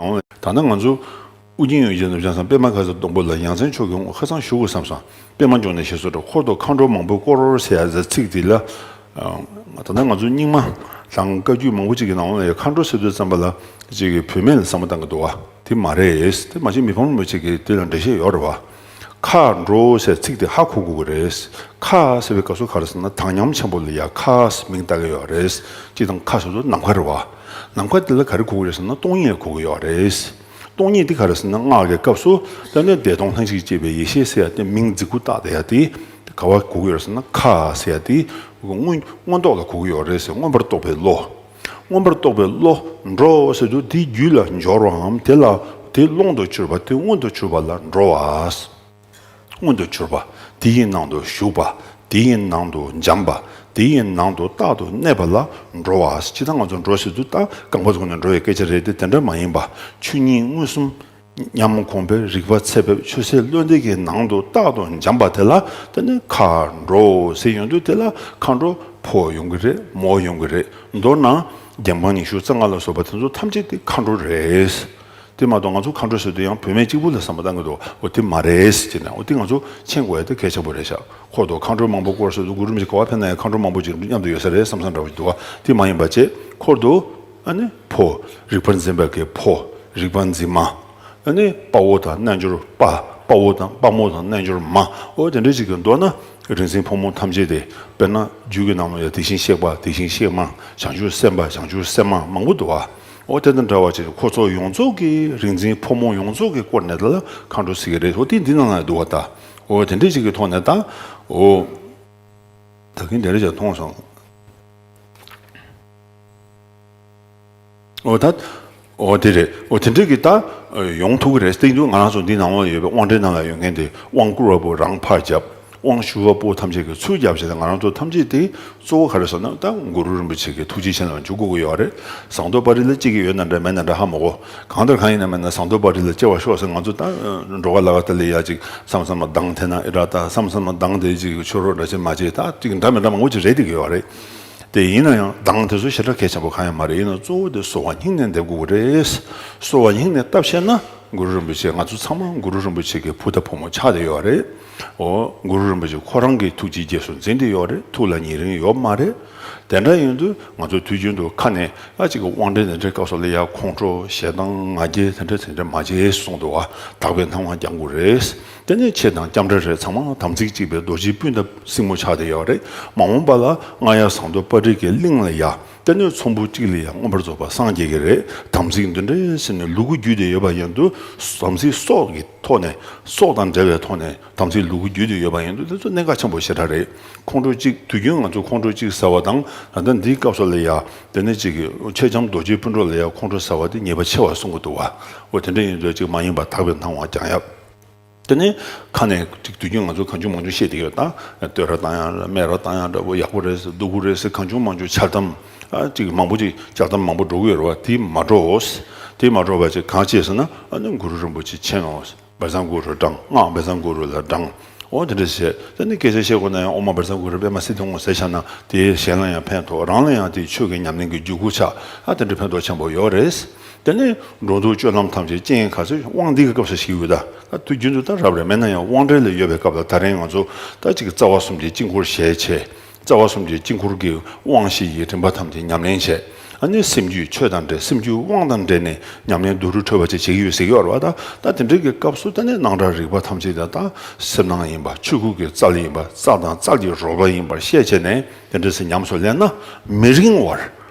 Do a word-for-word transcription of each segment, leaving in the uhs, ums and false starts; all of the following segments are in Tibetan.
ད་ནི་ང་ཚོ་ཨུ་རྒྱན་ཡུལ་གྱི་ནུབ་བྱང་མཚམས། པདྨ་གེ་སར་སྡོང་པོ་ལ། ཡ་མཚན་མཆོག་གི་དབང་པོ། ཁ་སང་ཞུ་དགོས་བསམ་སོང་། པདྨ་འབྱུང་གནས་ཞེས་སོགས། འཁོར་དུ་མཁའ་འགྲོ་མང་པོས་བསྐོར་ཟེར་ཡ་ཚིག་དེ་ལ། ད་ལྟ་ང་ཚོ་རྙིང་མ་དང་བཀའ་བརྒྱུད་མང་པོ་ཅིག་གི་ནང་ལ་ཡང་མཁའ་འགྲོ་ཟེར་དུས་ཙམ་པ་ལ་ཅིག་གི་བུད་མེད་ལ་བསམ་བློ་བཏང་གི་འདུག་བ། དེ་མ་རེད། དེ་མ་གཞི་མི་ཕམ་རིན་པོ་ཆེ་གིས་དེ་ལ་འགྲེལ་བཤད་ཡོད་རེད་བ། མཁའ་འགྲོ་ཟེར་ཚིག་དེ་ཧ་གོ་དགོས་ཀྱི་རེད། མཁའ་ཟེར་བའི་སྐབས་སུ་ག་རེ་ཟེར་ན། དྭངས་ཉམས་ཆེན་པོ་ལ་ཡ་མཁའ་ཟེར་མིང་བཏགས་ཀྱི་ཡོད་རེད། སྤྱིར་བཏང་མཁའ་ཟེར་དུས་ནམ་མཁའ་རེད་བ། ནམ་མཁའ་དེ་ལ་ག་རེ་གོ་གི་རེད་ཟེར་ན། སྟོང་ཉིད་གོ་གི་ཡོད་རེད། སྟོང་ཉིད་དེ་ག་རེ་ཟེར་ན། སྔགས་ཀྱི་སྐབས་སུ་ད་ནི་བདེ་སྟོང་ལྷན་ཅིག་སྐྱེས་པའི་ཡེ་ཤེས་ཟེར་ཡ་དེ་མིང་རྫིག་པོ་བཏགས་བསྡད་ཡ་དེ་ག་བ་གོ་གི་ཡོད་རེད་ཟེར་ན། མཁའ་ཟེར་ཡ་དེ་མངོན་མངོན་རྟོགས་ལ་གོ་གི་ཡོད་རེད་ཟེར། མངོན་པར་རྟོགས་པའི་བློ། མངོན་པར་རྟོགས་པའི་བློ། འགྲོ་ཟེར་དུས་དེའི་རྒྱུད་ལ་འབྱོར་བའམ་དེ་ལ་དེའི་ཀློང་དུ་གྱུར་པ། དེ་མངོན་དུ་གྱུར་པ་ལ་འགྲོ་བ། མངོན་དུ་གྱུར་པ། དེ་ཡི་ནང་དུ་ཞུགས་པ། དེ་ཡི་ནང་དུ་འབྱམས་པ། དེ་ཡི་ནང་དུ་རྟག་ཏུ་གནས་པ་ལ་འགྲོ་བ། སྤྱིར་བཏང་ང་ཚོ་འགྲོ་ཟེར་དུས་ད་རྐང་པ་བཙུགས་ནས་འགྲོ་བའི་སྐད་ཆ་རེད་དེ། དེ་འདྲ་མ་ཡིན་པ། ཆོས་ཉིད་མངོན་སུམ་ཉམས་གོང་འཕེལ། རིག་པ་ཚད་ཕེབས། ཆོས་ཟད་བློ་འདས་ཀྱི་ནང་དུ་རྟག་ཏུ་འབྱམས་པ་དེ་ལ་དེ་ནི་མཁའ་འགྲོ་ཟེར་ཡོང་དུས། དེ་ལ་མཁའ་འགྲོ་ཕོ་ཡོང་གི་རེད། མོ་ཡོང་གི་རེད། མདོར་ན་རྒྱལ་འབངས་ཉི་ཤུ་རྩ་ལྔ་ལ་སོགས་པ་དེ་ཚོ་ཐམས་ཅད་དེ་མཁའ་འགྲོ་རེད། དེ་མ་གཏོགས་ང་ཚོ་མཁའ་འགྲོ་ཟེར་དུས་ཡང་བུད་མེད་གཅིག་པུ་ལ་བསམ་བློ་བཏང་གི་འདུག་འོ་དེ་མ་རེད་ཟེར་ནས། འོ་དེ་ང་ཚོ་མཁྱེན་དགོས་ཡ་དེ་གལ་ཆེན་པོ་རེད་ཤག་འཁོར་དུ་མཁའ་འགྲོ་མང་པོས་བསྐོར་ཟེར་དུས། གུ་རུ་རིན་པོ་ཆེ་ག་བ་ཕེབས་ན་ཡང་མཁའ་འགྲོ་མང་པོ་ཅིག་མཉམ་དུ་ཡོད་ས་རེད་བསམ་བསམ་འདྲ་བོ་ཞིག་འདུག་བ། དེ་མ་ཡིན་པ་བྱས། འཁོར་དུ་ཨ་ནི་ཕོ། རིག་པར་འཛིན་པ་གི་ཕོ། རིག་པར་འཛིན་མ། ཨ་ནི་དཔའ་བོ་དང་རྣལ་འབྱོར་པ། དཔའ་བོ་དང་དཔའ་མོ་དང་རྣལ་འབྱོར་མ། འོ་དེ་འདྲ་ཅིག་གི། མདོར་ན་རིག་འཛིན་ཕོ་མོ་ཐམས་ཅད་དེ། དཔེར་ན་རྒྱུད་ཀྱི་ནང་ལ་ཡང་དེ་བཞིན་གཤེགས་པ། དེ་བཞིན་གཤེགས་མ། བྱང་ཆུབ་སེམས་དཔའ། བྱང་ཆུབ་སེམས་མ། མང་པོ་འདུག་བ། འོ་དེ་དང་འདྲ་བ་ཅིག་ཁོ་ཚོ་ཡོངས་རྫོགས་ཀྱི། རིག་འཛིན་ཕོ་མོ་ཡོངས་རྫོགས་ཀྱིས་བསྐོར་ནས་དེ་ལ་མཁའ་འགྲོ་ཟེར་གྱི་རེད། འོ་དེ་འདི་ནང་ལ་འདུག་བ། ད་འོ་དེ་འདྲ་ཅིག་གི་ཐོག་ནས་ད། འོ་ད་གིན་དེ་འདྲ་ཅིག་མཐོང་སོང་། འོ་ད། འོ་དེ་རེད། འོ་དེ་འདྲ་གི་ད་ཡོང་ཐུབ་ཀྱི་རེད་བསྟན་འདུག་ང་རང་ཚོ་འདི་ནང་ལ་ཡོད་པའི་དབང་གྲལ་ནང་ལ་ཡོད་མཁན་དེ། དབང་བསྐུར་བ་པོ་རང་ཕར་བརྒྱབ། དབང་ཞུ་བ་པོ་ཐམས་ཅད་ཀྱིས་ཚུར་བརྒྱབ་བྱས་ཏེ། ང་རང་ཚོ་ཐམས་ཅད་དེ་གཙོ་བོ་ག་རེ་ཟེར་ན། ད་གུ་རུ་རིན་པོ་ཆེ་གི་ཐུགས་རྗེ་ཆེན་ལ་འཇུག་དགོས་ཀྱི་ཡོད་རེད། ཟངས་མདོག་དཔལ་རི་ལ་སྐྱེ་གི་ཡོད་ན་འདྲ་མེད་ན་འདྲ་ཧ་མ་གོ། གང་ལྟར་གང་ཡིན་ན་མིན་ན་ཟངས་མདོག་དཔལ་རི་ལ་སྐྱེ་བར་ཤོག་ཟེར། ང་ཚོ་ད་འགྲོ་ཁ་ལ་ཁ་ད་ལས་ཡ་ཅིག་བསམ་བསམ་ལ་གདངས་འཐེན་ན་ཨེ་འདྲ། ད་བསམ་བསམ་ལ་གདངས་དེ་ཅིག་ཆོས་རོགས་འདྲ་ཅིག་མ་བྱེད། ད་ཅིག་འདྲ་མི་འདྲ་མང་པོ་ཅིག་རེད་བསྡད་ཀྱི་ཡོད་རེད། དེ་ཡིན་ན་ཡང་གདངས་དེ་ཚོ་ཞེ་དྲག་གལ་ཆེན་པོ་གང་ཡང་མ་རེད། ཡིན་ན་གཙོ་བོ་དེ་གསོལ་བ་སྙིང་ནས་འདེབས་དགོས་ཀྱི་རེད། གསོལ་བ་སྙིང་ནས་བཏབ་ཤེས་ན། གུ་རུ་རིན་པོ་ཆེ། ང་ཚོ་ཚང་མ་གུ་རུ་རིན་པོ་ཆེ་གི་བུ་དང་བུ་མོ་ཆགས་བསྡད་ཡོད་རེད། འོ་གུ་རུ་རིན་པོ་ཆེ་ཁོ་རང་གི་ཐུགས་རྗེས་རྗེས་སུ་འཛིན་བསྡད་ཡོད་རེད། ཐུགས་ལ་ཉེ་རིང་ཡོད་མ་རེད། དེ་འདྲ་ཡིན་དུས་ང་ཚོ་དུས་རྒྱུན་དུ་ཁ་ནས་ཨ་ཅིག་གི་དབང་གྲལ་དེ་འདྲའི་སྐབས་སུ་ལ་ཡ་ཁོང་ཁྲོ་ཞེ་སྡང་ང་རྒྱལ་དེ་འདྲ་དེ་འདྲ་མ་བྱེད་གསུངས་འདུག་བ། དག་པའི་སྣང་བ་རྒྱག་དགོས་རེད། དེ་ནས་མཆེད་དང་ལྕམ་དྲལ་རེད། ཚང་མ་དམ་ཚིག་གཅིག་པའི་རྡོ་རྗེ་སྤུན་ཟླ་སྲིང་མོ་ཆགས་བསྡད་ཡོད་རེད། མ་འོངས་པ་ལ་རྔ་ཡབ་ཟངས་མདོག་དཔལ་རི་གི་གླིང་ལ་ཡ། དེ་ནས་ཚོམ་བུ་གཅིག་ལ་ཡ་མངོན་པར་རྫོགས་པ་སངས་རྒྱས་ཀྱི་རེད། དམ་ཚིག་འདི་འདྲའི་ཟེར་ནས་ལུ་གུ་རྒྱུད་དེ་ཡོད་པ་ཡིན་དུས། དམ་ཚིག་སྲོག་གི་ཐོག་ནས། སྲོག་དང་འབྲེལ་བའི་ཐོག་ནས་དམ་ཚིག་ལུ་གུ་རྒྱུད་དེ་ཡོད་པ་ཡིན་དུས། དེ་ཚོ་གནད་འགག་ཆེན་པོ་ཞེ་དྲག་རེད། ཁོང་ཁྲོ་གཅིག་དུས་རྒྱུན་ང་ཚོ་ཁོང་ཁྲོ་གཅིག་ཟ་བ་དང་། ད་ལྟ་འདིའི་སྐབས་སུ་ལ་ཡ་དེ་ནས་གཅིག་གི་མཆེད་ལྕམ་རྡོ་རྗེ་སྤུན་གྲོགས་ལ་ཡ་ཁོང་ཁྲོ་ཟ་བ་དེ་ཉེས་པ་ཆེ་བ་གསུང་གི་འདུག་བ། འོ་དེ་འདྲ་ཡིན་དུས་གཅིག་མ་ཡིན་པ་དག་པའི་སྣང་བ་རྒྱག་ཡ། དེ་ནས་ཁ་ནས་ཅིག་དུས་རྒྱུན་ང་ཚོ་གང་བྱུང་མང་བྱུང་བཤད་བསྡད་ཀྱི་ཡོད། ད་བསྟོད་ར་བཏང་ཡ་ར། སྨད་ར་བཏང་ཡ་འདྲ་པོ། ཡག་པོ་རེད་ཟེར། སྡུག་པོ་རེད་ཟེར། གང་བྱུང་མང་བྱུང་འཆལ་གཏམ། ཨ་ཅིག་མང་པོ་ཅིག་འཆལ་གཏམ་མང་པོ་འགྲོ་གི་ཡོད་རེད་བ། དེ་མ་འགྲོ། དེ་མ་འགྲོ་བ་ཅིག་གང་བྱེད་ཟེར་ན། ཨ་ནི་གུ་རུ་རིན་པོ་ཆེ་མཁྱེན་ནོ། བཛྲ་གུ་རུ་བགྲང་། སྔགས་བཛྲ་གུ་རུ་ལ་བགྲང་། འོ་དེ་འདྲ་བྱས། དེ་ནི་སྐད་ཆ་བཤད་དགོས་ན་ཡང་ཨོཾ་མ་བཛྲ་གུ་རུ་པདྨ་སིདྡྷི་ཧཱུྃ་ཟེར་བཞག་ན་དེ་གཞན་ལ་ཡང་ཕན་ཐོགས། རང་ལ་ཡང་དེ་ཆོས་ཀྱི་ཉམས་ལེན་གྱི་འཇུག་སྒོ་ཆགས། ཨ་དེ་འདྲ་ཕན་ཐོགས་ཆེན་པོ་ཡོད་རེད། དེ་ནས་འགྲོ་འདུག་སྤྱོད་ལམ་ཐམས་ཅད་རྐྱེན་ག་ཚོད། དབང་འདི་གི་སྐབས་སུ་ཞིག་ཡོད། ད་ད་དུས་རྒྱུན་དུ་ད་རབ་རེད། མེད་ན་ཡང་དབང་གྲལ་ལ་ཡོད་པའི་སྐབས་ལ། ད་རིང་ང་ཚོ་ད་ཅིག་རྩ་བ་གསུམ་གྱི་དཀྱིལ་འཁོར་ཞལ་ཕྱེ། རྩ་བ་གསུམ་གྱི་དཀྱིལ་འཁོར་གྱི་དབང་བཞི་ཡི་རིམ་པ་ཐམས་ཅད་ཉམས་ལེན་བྱས། ཨ་ནི་སེམས་རྒྱུད་ཆོས་དང་འབྲེལ། སེམས་རྒྱུད་དབང་དང་འབྲེལ་ནས་ཉམས་ལེན་རྡོ་རུག་འཕྲོད་པ་ཅིག་བྱེད་ཀྱི་ཡོད་ཟེར་གྱི་ཡོད་རེད་བ། ད་ད་དེ་འདྲའི་གི་སྐབས་སུ་ད་ནི་སྣང་གྲགས་རིག་པ་ཐམས་ཅད་ད་ད་སེམས་སྣང་ཡིན་པ། ཆོས་སྐུ་གི་རྩལ་ཡིན་པ། རྩལ་དང་རྩལ་གྱི་རོལ་པ་ཡིན་པར་ཤེས་བྱས་ནས། དེ་འདྲ་ཟེར་ཉམས་སུ་ལེན་ན། མི་རིང་བར།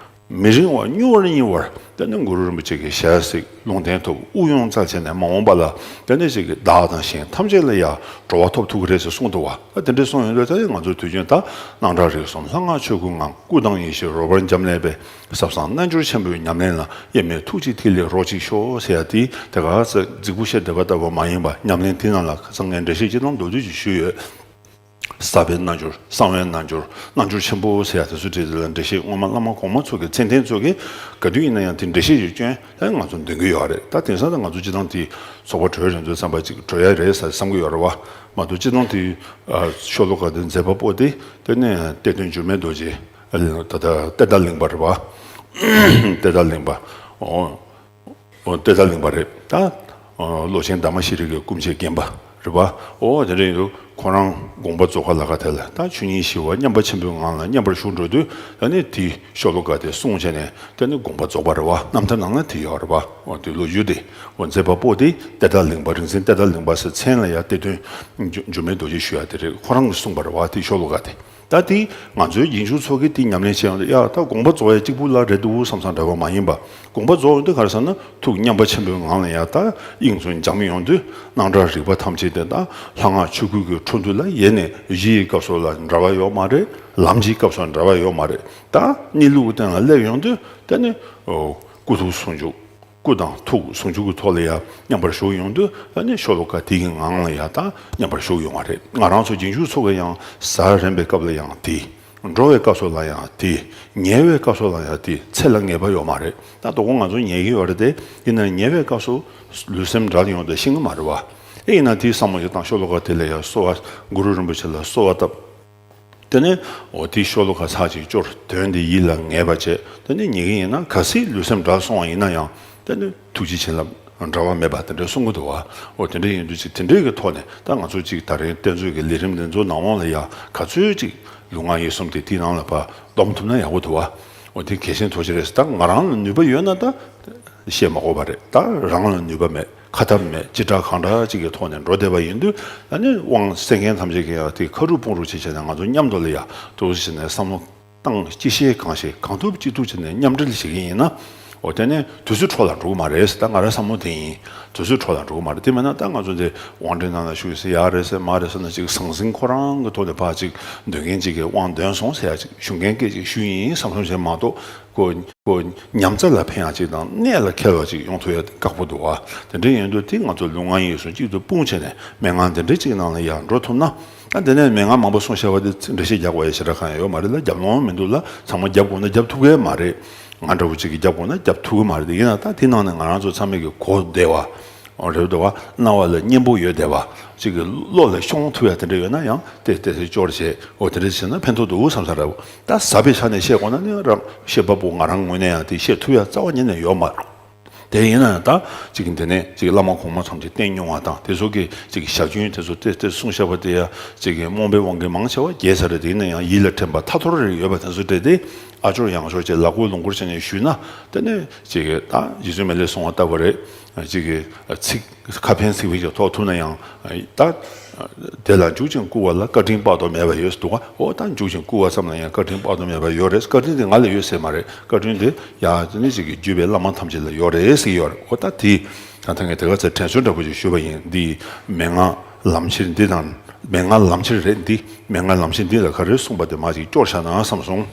མི་རིང་བར། མྱུར་བར་མྱུར་བར་དེ་ནི་གུ་རུ་རིན་པོ་ཆེ་གི་ཞལ་གཟིགས། ལུང་བསྟན་ཐོབ། དབུགས་དབྱུང་རྩལ་བྱས་ནས་མ་འོངས་པ་ལ་དེ་ནི་ཅིག་གི་བདག་དང་གཞན་ཐམས་ཅད་ལ་ཡང་གྲོལ་བ་ཐོབ་ཐུབ་ཀྱི་རེད་ཟེར་གསུངས་འདུག་བ། ད་དེ་འདྲ་གསུངས་ཡོང་དུས། ད་ང་ཚོ་དུས་རྒྱུན་ད་སྣང་གྲགས་རིག་གསུམ་ལྷ་སྔགས་ཆོས་སྐུའི་ངང་། སྐུ་དང་ཡེ་ཤེས་རོལ་པར་འབྱམས་ཀླས་པའི། ཟབ་གསང་རྣལ་འབྱོར་ཆེན་པོའི་ཉམས་ལེན་ལ། དབྱེར་མེད་ཐུགས་རྗེས་ཐིག་ལེར་རོ་གཅིག་ཤོག་ཟེར་ཡ་དེ་དེ་ག་ཚོད་རྫིག་པོ་བཤད་བསྡད་པ་ལྟ་བུ་མ་ཡིན་པ། ཉམས་ལེན་དེ་རྣམས་ལ་ཁ་སང་ངས་འགྲེལ་བཤད་ཅིག་དང་མདོར་བསྡུས་ཅིག་ཞུས་ཡོད། ཟབ་པའི་རྣལ་འབྱོར། གསང་བའི་རྣལ་འབྱོར། རྣལ་འབྱོར་ཆེན་པོ་ཟེར་ཡ་དེ་ཚོ་བྲིས་དེ་ལ་འགྲེལ་བཤད་སྔོན་མ་བླ་མ་གོང་མ་ཚོ་གི་མཚན་ལྡན་ཚོ་གིས་ག་དུས་ཡིན་ན་ཡང་དེ་འགྲེལ་བཤད་ཅིག་བསྐྱོན་ཡ་ང་ཚོ་འདོན་གྱི་ཡོད་རེད། ད་དེང་སང་ད་ང་ཚོ་སྤྱིར་བཏང་དེ་ཚོགས་པ་གྲོལ་རན་དུས་ཙམ་པ་ཅིག་གྲོལ་ཡ་རེད་ཟེར་བསམ་གྱི་ཡོད་རེད་བ། མ་གཏོགས་སྤྱིར་བཏང་དེ་ཤོ་ལོ་ཀ་དེ་མཛད་པ་པོ་དེ་དེ་ནས་གཏེར་སྟོན་འགྱུར་མེད་རྡོ་རྗེ། ད་ལྟ་གཏེར་བདག་གླིང་པ་རེད་བ། གཏེར་བདག་གླིང་པ། འོ། ཨོ་ཏེ་ད་གླིང་པ་རེད་ད། ཨོ་ལོ་ཆེན་དྷརྨ་ཤྲཱི་གི་སྐུ་མཆེད་རྒན་པ་རེད་པ། ཨོ་དེ་འདྲ་ཡིན་དུས་ཁོ་རང་དགོངས་པ་རྫོགས་ཁ་ལ་ཁ་དེ་ལ་ད་ཆོས་ཉིད་ཞི་བ་མཉམ་པ་ཆེན་པོའི་ངང་ལ་མཉམ་པར་བཞུགས་འགྲོ་དུས་ད་ནི་དེའི་ཤོ་ལོ་ཀ་དེ་གསུངས་བྱས་ནས་ད་ནི་དགོངས་པ་རྫོགས་པ་རེད་པ། རྣམ་ཐར་ནང་ན་དེ་ཡོད་རེད་པ། ཨོ་དེ་ལོ་རྒྱུས་དེ་ཨོ་མཛད་པ་པོ་དེ་ཏེ་ད་གླིང་པ། རིག་འཛིན་ཏེ་ད་གླིང་པ་ཟེར་མཚན་ལ་ཡང་གཏེར་སྟོན་འགྱུར་མེད་རྡོ་རྗེ་ཞུ་ཡ་དེ་རེད། ཁོ་རང་གིས་གསུངས་པ་རེད་པ་དེའི་ཤོ་ལོ་ཀ་དེ། ད་དེ་ང་ཚོའི་རྗེས་འཇུག་ཚོ་གིས་དེ་ཉམས་ལེན་བྱས་ཡོང་དུས་ཡ་ད་དགོངས་པ་རྫོགས་ཡ་གཅིག་པུ་ལ་རེད་འདུག་བསམ་བསམ་འདྲ་བ་མ་ཡིན་པ། དགོངས་པ་རྫོགས་ཡོང་དུས་ག་རེ་ཟེར་ན་ཐུགས་མཉམ་པ་ཆེན་པོའི་ངང་ལ་ཡ་ད་དབྱིངས་སུ་འབྱམས་ཡོང་དུས་སྣང་གྲགས་རིག་པ་ཐམས་ཅད་དེ་ད་ལྷ་སྔགས་ཆོས་སྐུ་གི་འཕྲོ་འདུ་ལ་ཡེ་ནས་གཞི་ཡི་སྐབས་སུ་ལ་འབྲལ་བ་ཡོད་མ་རེད། ལམ་གྱི་སྐབས་སུ་འབྲལ་བ་ཡོད་མ་རེད། ད་གནས་ལུགས་ཀྱི་སྟེང་ལ་སླེབས་ཡོང་དུས་ད་ནི་ཨོ་སྐུ་ཐུགས་ཟུང་འཇུག་སྐུ་དང་ཐུགས་ཟུང་འཇུག་གི་ཐོག་ལ་ཡང་མཉམ་པར་བཞུགས་ཡོང་དུས་ཨ་ནི་ཤོ་ལོ་ཀ་དེ་གི་ངང་ལ་ཡང་ད་མཉམ་པར་བཞུགས་ཡོང་བ་རེད། ང་རང་ཚོ་རྗེས་འཇུག་ཚོ་གི་ཡང་ཟ་རན་པའི་སྐབས་ལ་ཡང་དེ། འགྲོ་བའི་སྐབས་སུ་ལ་ཡང་དེ། ཉལ་བའི་སྐབས་སུ་ལ་ཡང་དེ། ཚེ་ལ་ངེས་པ་ཡོད་མ་རེད། ད་དོ་དགོང་ང་ཚོ་ཉལ་གི་ཡོད་རེད་དེ། ཡིན་ན་ཉལ་བའི་སྐབས་སུ་ལུས་སེམས་འབྲལ་ཡོང་དུས་ཤེས་ཀྱི་མ་རེད་བ། ཨེ་ཡིན་ན་དེའི་བསམ་བློ་ཞིག་བཏང་། ཤོ་ལོ་ཀ་དེ་ལ་ཡང་གསོལ་བ། གུ་རུ་རིན་པོ་ཆེ་ལ་གསོལ་བ་བཏབ། དེ་ནས་འོ་དེའི་ཤོ་ལོ་ཀ་ཚར་གཅིག་སྐྱོར། དོན་དེ་ཡིད་ལ་ངེས་པ་བྱས། དེ་ནས་ཉལ་གི་ཡིན་ན་གལ་སྲིད་ལུས་སེམས་འབྲལ་སོང་བ་ཡིན་ན་ཡང་དེ་ནས་ཐུགས་རྗེ་བྱིན་རླབས་འབྲལ་བ་མེད་པ་དེ་འདྲ་གསུང་གི་འདུག་བ། འོ་དེ་འདྲ་ཡིན་དུས་ཅིག་དེ་འདྲའི་གི་ཐོག་ནས་ད་ང་ཚོ་ཅིག་ད་རིང་གཏེར་མཛོད་ཀྱི་ལས་རིམ་འདི་ཚོ་ནང་ལོགས་ལ་ཡང་ག་ཚོད་ཅིག་ལུས་ངག་ཡིད་གསུམ་དེ་དེའི་ནང་ལ་ཕར་སྡོམ་ཐུབ་ན་ཡག་པོ་འདུག་བ། འོ་དེ་གལ་ཆེན་ཐག་ཆོད་རེད། ད་ང་རང་ལ་ནུས་པ་ཡོད་ན་ད་བཤད་མ་དགོས་པ་རེད། ད་རང་ལ་ནུས་པ་མེད། ཁ་ཐབས་མེད། ཅི་དྲག་གང་དྲག་ཅིག་གི་ཐོག་ནས་འགྲོ་བསྡད་པ་ཡིན་དུས་ཨ་ནི་དབང་གསན་མཁན་ཐམས་ཅད་ཀྱིས་ཡང་དེ་ཁ་རུབ་དཔུང་རུབ་བྱེད་བྱས་ནས་ང་ཚོ་མཉམ་དུ་ལ་ཡ་འདུག་སེ་བྱས་ནས་བསམ་བློ་བཏང་། ཅི་ཤེས་གང་ཤེས་གང་ཐུབ་ཅི་ཐུབ་བྱས་ནས་མཉམ་འབྲེལ་བྱེད་ཀྱི་ཡིན་ན། འོ་དེ་ནས་དུས་ཚོད་འཕྲོ་བརླག་འགྲོ་གི་མ་རེད། ད་ང་རའི་བསམ་བློ་དེ་ཡིན། དུས་ཚོད་འཕྲོ་བརླག་འགྲོ་གི་མ་རེད། དེ་མིན་ན་ད་ང་ཚོ་འདི་དབང་འབྲེལ་ནང་ལ་ཞུགས་ཟེར་ཡག་རེད་ཟེར་མ་རེད་ཟེར་ན་ཅིག་ཟང་ཟིང་ཁོ་རང་གི་ཐོག་ནས་ཕར་ཅིག་འདོན་མཁན་ཅིག་གིས་དབང་འདོན་སོང་ཟེར་ཡག་ཅིག་ཞུ་མཁན་སྐད་ཅིག་ཞུ་ཡིན་བསམ་བསམ་བྱས་མ་གཏོགས། ཁོ་ཁོ་ཉམས་རྩ་ལ་ཕན་ཡག་ཅིག་དང་གནད་ལ་འཁེལ་བ་ཅིག་ཡོང་ཐུབ་ཡ་དཀའ་པོ་འདུག་བ། དེ་འདྲ་ཡིན་དུས་དེ་ང་ཚོ་ལུས་ངག་ཡིད་གསུམ་གཅིག་ཏུ་སྤུངས་བྱས་ནས་མན་ངག་འདི་འདྲ་ཅིག་ནང་ལ་ཡར་འགྲོ་ཐུབ་ན། ད་དེ་ནས་མན་ངག་མང་པོ་གསུངས་བཞག་པ་དེ་འགྲེལ་བཤད་རྒྱག་དགོས་ཡ་ཞེ་དྲག་གང་ཡང་ཡོད་མ་རེད་ལ། རྒྱབ་ལོང་མི་འདུག་ལ། ཚང་མ་རྒྱབ་དགོས་ན་རྒྱབ་ཐུབ་ཀྱི་མ་རེད། ང་འདྲ་བོ་ཅིག་གིས་རྒྱབ་དགོས་ན་རྒྱབ་ཐུབ་ཀྱི་མ་རེད། དེ་ཡིན་ན་ད་དེ་ནང་ནས་ང་རང་ཚོ་ཚང་མས་ཀྱི་གོ་བདེ་བ། འོ་རེད་འདུག་བ། རྣ་བ་ལ་སྙན་པོ་ཡོད་བསྡད་པ། གཅིག་གི་བློ་ལ་ཤོང་ཐུབ་ཡ་དེ་འདྲ་ཡོད་ན་ཡང་དེ་དེ་སེ་སྐྱོར་བྱས། འོ་དེ་འདྲ་བྱས་ན་ཕན་ཐོགས་འདུག་བསམ་ས་རེད། ད་ཟབ་པའི་ཆ་ནས་བཤད་དགོས་ན་ནི་རང་བཤད་པ་པོ་ང་རང་ངོས་ནས་ཡང་དེ་བཤད་ཐུབ་ཡ་རྩ་བ་ཉིད་ནས་ཡོད་མ་རེད། དེ་ཡིན་ན་ཡང་ད་གཅིག་གི་འདི་ནས་གཅིག་བླ་མ་གོང་མ་ཐམས་ཅད་བསྟེན་མྱོང་བ་དང་དེ་ཚོ་གི་གཅིག་གི་ཞལ་རྒྱུན་དེ་ཚོ་དེ་དེ་གསུངས་བཞག་པ་དེ་ཡ་གཅིག་གི་རྨོངས་པའི་དབང་གིས་མང་ཆེ་བ་རྒྱས་ས་རེད། དེ་ཡིན་ན་ཡང་ཡིད་ལ་དྲན་པ་ཐ་ཐོར་རེ་ཡོད་པ་དེ་ཚོ་དེ་དེ་ཨ་ཅོར་ཡང་ཅོར་བྱས་ལ་ཀོ་ལུང་ཀོར་བྱས་ནས་ཞུས་ན་དེ་ནས་གཅིག་གི་ད་རྗེ་བཙུན་མི་ལས་གསུངས་པ་ལྟ་བུ་རེད། གཅིག་གི་ཚིག་ཁ་ཕན་ཚིག་ཕན་གྱི་ཐོག་ཐུག་ན་ཡང་། ད་དེ་ལ་འཇུག་ཅིང་བསྐུལ་བ་ལ་བཀའ་དྲིན་དཔག་ཏུ་མེད་པ་ཡོད་འདུག་ག་འོ་ད་འཇུག་ཅིང་བསྐུལ་བ་ཙམ་ལ་ཡང་བཀའ་དྲིན་དཔག་ཏུ་མེད་པ་ཡོད་རེད། བཀའ་དྲིན་དེ་ང་ལ་ཡོད་ཟེར་མ་རེད། བཀའ་དྲིན་དེ་ཡང་ནི་ཅིག་གི་བརྒྱུད་པའི་བླ་མ་ཐམས་ཅད་ལ་ཡོད་རེད་ཟེར་གྱི་ཡོད་རེད། འོ་ད་དེ་ད་ལྟ་ངས་དེ་ག་ཚོད་དྲན་གསོ་འདྲ་པོ་ཞིག་ཞུས་པ་ཡིན། འདི་མན་ངག་ལམ་ཁྱེར་འདི་དང་མན་ངག་ལམ་ཁྱེར་རེད། འདི་མན་ངག་ལམ་ཁྱེར་འདི་ལ་ག་རེ་གསུངས་པ་དེ་མ་ཅིག་སྐྱོར་བཞག་ན་བསམ་སོང་།